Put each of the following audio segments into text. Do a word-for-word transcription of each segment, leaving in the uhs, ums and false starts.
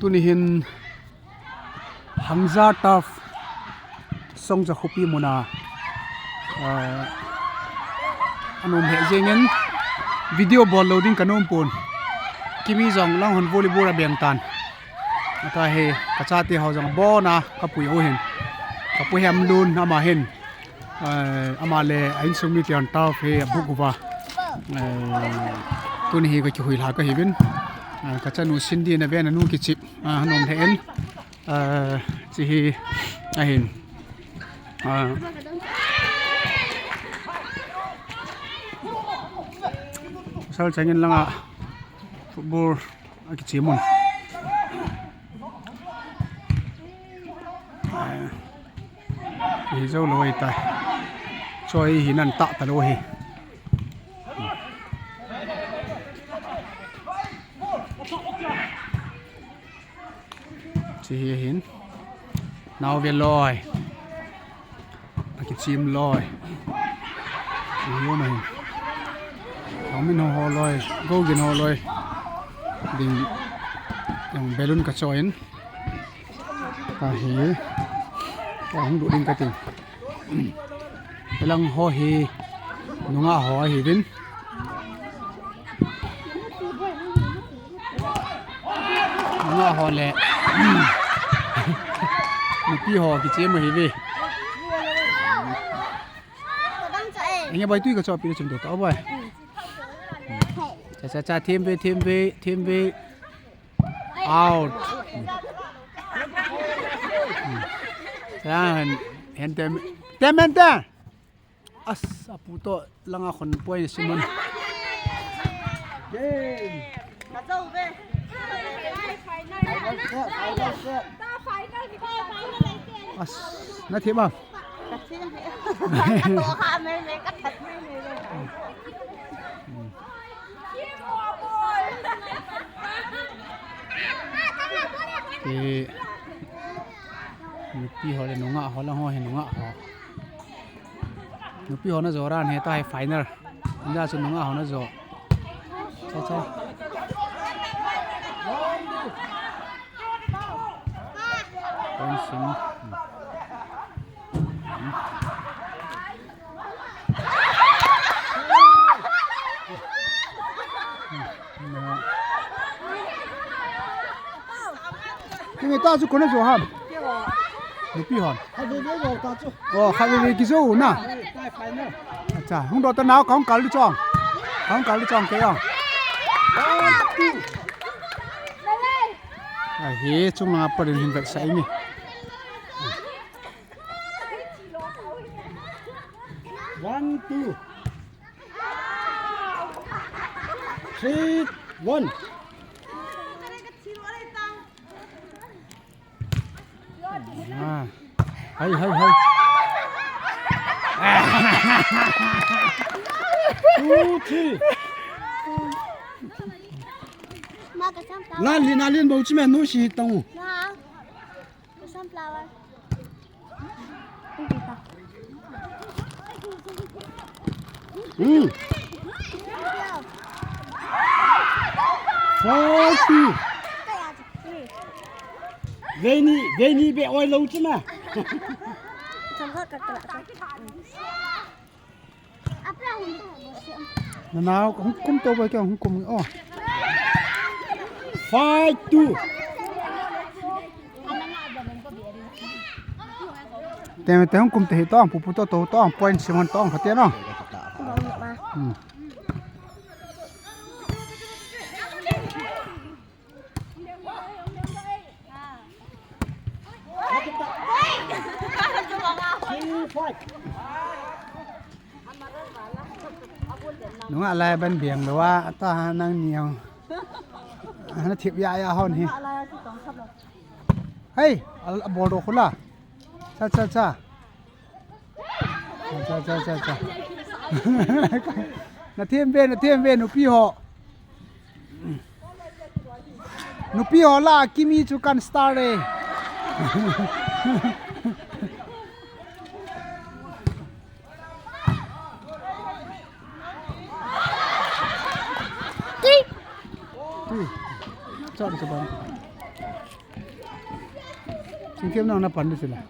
Tuni hin Hangja Turf, Songja khopi muna, ah, anom lheh jengin video bol lou ding kanom pon. Kimi jong lang hon volleyball abeng tan. Ata hi kachate ho jong abon a kapui u hin. Kapu Hemlun ama hin. Eh, ama le a insung mite hon turf hi abook uva. Eh, tuni hi kakihui lha kahiuvin. Eh, kachanu Cindy na ven anu kichip. Ah, anom lheh in. Eh, chi hi ahin. Ah. Sal changin langa football akichim un. Eh. Hi jou lou ahitai. Choi hi nan tah talou hi. Chi hi hin. Nao ve loi. Akichim loi. Hi ho ma hin. Thangmin ho ho loi. Gogin ho loi. Ding. Jong balloon kachoi in. Ahi. Kahung lut ding kati. Hilang ho hi nungah ho ahiuvin. Nungah ho le nupi ho kichim ahiuve. Inge boi, tui kachopi le chim to to boi. Cha cha cha, them ve, them ve, them ve. Out. Sa hen, hen tem, tem hen tem. As, apu to langa khon poi simun. As, na them a. Nupi ho le nungah ho lang ho hi nungah ho. Nupi ho na jo ran hi ta hi final. Inda chu nungah ho na jo. Cha cha. Point sim. Inge ta chu kona jo ham. Nupi hon. Oh, khatvei vei kijo na. Acha, hung doh ta nao, kahung kal di chong. Kahung kal di chong kei ong. Ahi, chung langa pat in hin vetsah inge. One, two. Three, one. Ah. Hai, hai, hai. Two, three. Nalin, nalin bou chi me, nu si tong. Sunflower. Hmm. Forty. Veini, veini be oi lou chuna. Nanao, hung kum to boi kei, hung kum. Oh. Five two. Te, te hung kum te hi tong, pupu to to tong, point seven tong, kati no. Hmm. Nungah lai ban biang lou a, ta ha nang niang. Ana thip ya ya hon hi. Hei, a, a bol do khula. Cha cha cha. Cha cha cha cha. Na them ve, na them ve, nupi ho. Nupi ho la, Kimi chu kan star le. Tui. Tui. Chọn cho bóng. Singkem nang na pan di sila.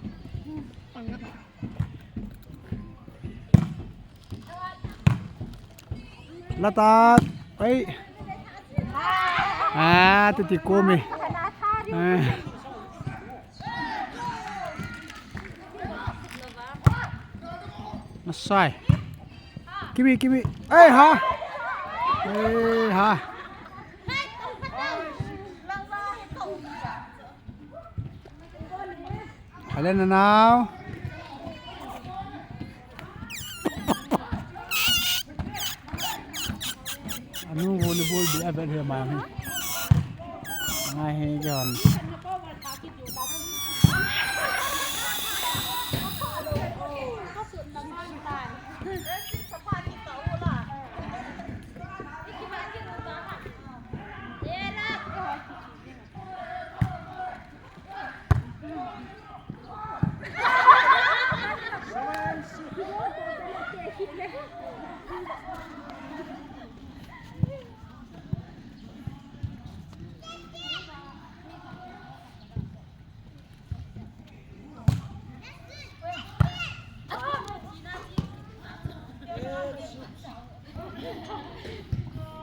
Latat. Ai. Ah, tu ti ko me. Ah. Nasai. Kimi, kimi. Ai ha. Ai ha. Halen na nau. Anu volleyball di a vel he ma hi. Ngai he jon.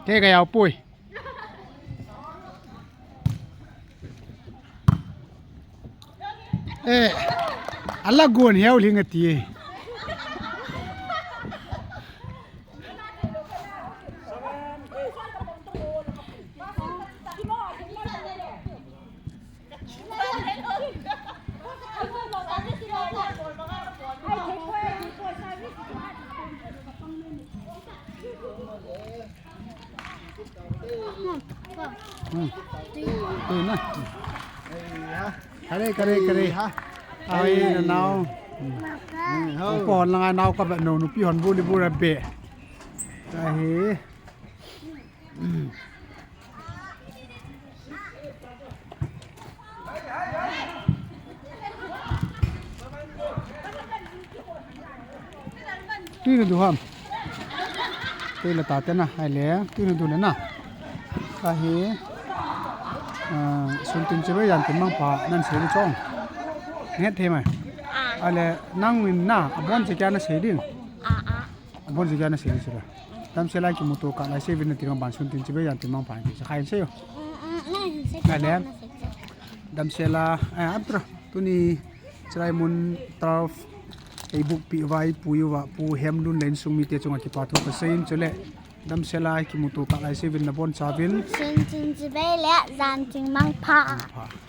Kei ka yau pui. Eh, ala gon hiau ling ati. Hmm. Tui na. Kare, kare, kare. Ai, na nau. Hmm. Ko hon langa nau ka ba no nupi hon buli bura be. Ahi. Tui na du ham. Tui la ta te na, ai le, tui na du le na. Ka hi, ah, sun tin chibai jan tin mang pha, nan sei di chong. Nget the mai. Ah. Ai le, nang min na, abon che kya na sei ding. Ah, ah. Abon jigya na sei sila. Damsela kimuto kah lai seivin na tirang ban sun tin chibai jan tin mang pha ti sa khai sei yo. Mm, mm, mm, sei Ale. Damsela, eh, apra. Tuni Chiraimun turf. Ei buk pi vai pu yu va pu hem lun len sung mi te chunga kipa thu ka sei in chule. Damsela kimuto kah lai seivin na bon chavin. Sun tin chibai le jan tin mang pha. Pha.